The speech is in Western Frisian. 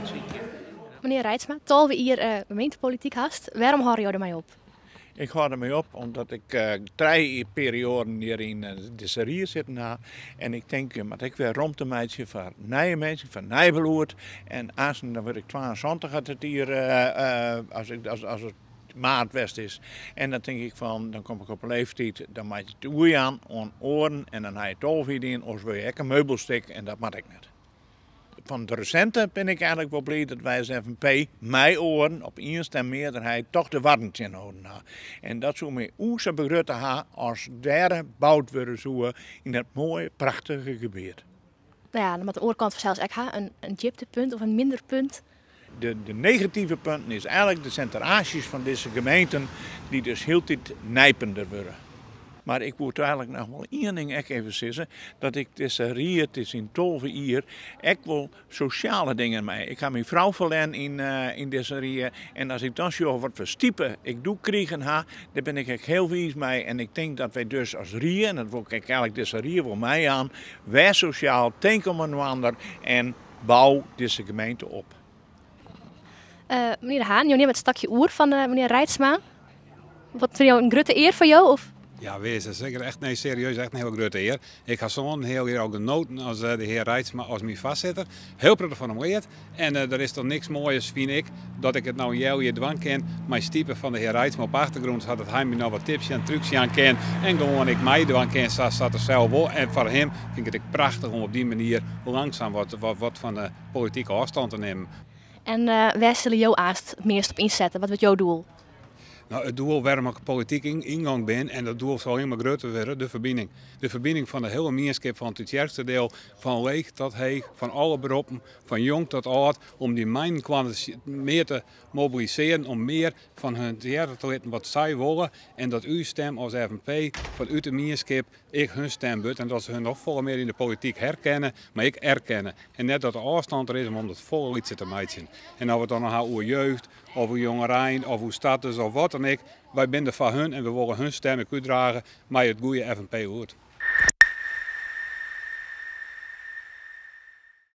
sykje. Menear Reitsma, 12 jier gemeentepolityk hast. Wêrom hâlde jo dermei op? Ik hâld dermei op omdat ik trije perioaden hjir yn dizze rie sitten ha. En ik tink, je moatte ek wer romte meitsje foar nije minsken, foar nij bloed. En aansten dan wurd ik 72 as it jier, as, ik, as, as it maart west is. En dan tink ik fan, dan kom ik op in leeftiid, dan moat je it oerjaan oan oaren. En dan ha je 12 jier dien, oars wurd je ek in meubelstik en dat moat ek net. Fan it resinte bin ik eigenlik wol bliid dat wy as FNP mei oaren op ien stim mearderheid toch de Wadden tsjinholden ha. En dat soe my oer sa begrutte ha as dêr boud wurde soe yn dat moaie, prachtige gebiet. Nou ja, dan moat de oare kant fansels ek ha, in djiptepunt of in minder punt. De negative punten is eigenlik de sinteraasjes fan dizze gemeenten dy't dus hieltyd nijpender wurde. Mar ik woe eigenlik noch wol ien ding ek even sizze, dat ik dizze ried, is yn 12 jier, ek wol sosjale dingen mei. Ik ha myn frou ferlern yn dizze rie en as ik dan sjoch wat foar stipe ik doe krigen ha, dêr bin ik ek hiel wiis mei. En ik tink dat wy dus as rie, en dat wol ik ek eigenlik dizze rie wol meijaan, wês sosjaal, tink om inoar en bou dizze gemeente op. Menear De Haan, jo nimme it stokje oer fan menear Reitsma. Wat foar jo in grutte ear foar jo? Of? Ja, wis, dat is seker echt, nee, serieus echt in hiele grutte ear. Ik ha sân heal jier al genoten as de hear Reitsma as myn foarsitter. Hiel protte fan him leard. En der is toch niks moaiers, fyn ik, dat ik it no in heal jier dwaan kin mei stipe fan de hear Reitsma op achtergrûn, sadat hy my noch wat tips en trucs jaan kin en gewoan ek meidwaan kin sa't er sels wol. En foar him fyn ik it ek prachtich om op dy manier langsum wat fan de politike ôfstân te nimmen. En wêr sille jo aanst it meast op ynsette? Wat wurdt jo doel? Nou, it doel wêrom ik polityk yngongen bin, en dat doel sil allinnich mar grutter wurde, de ferbining. De ferbining fan de hiele mienskip fan Tytsjerksteradiel, fan leech tot heech, fan alle beroppen, fan jong tot âld, om dy mei-inoar mear te mobilisearjen, om mear fan hun hearre te litten wat sy wolle en dat ús stim as FNP fanút de mienskip ek hun stim wurdt en dat se hun noch folle mear yn de polityk herkenne, mar ek erkenne. En net dat de ôfstân der is om dat folle lytser te meitsjen. En oft we it dan noch ha oer jeugd, of oer jongerein, of oer starters of wat dan ek, wy binne der foar hun en we wolle hun stim ek útdrage mei it goede FNP-lûd.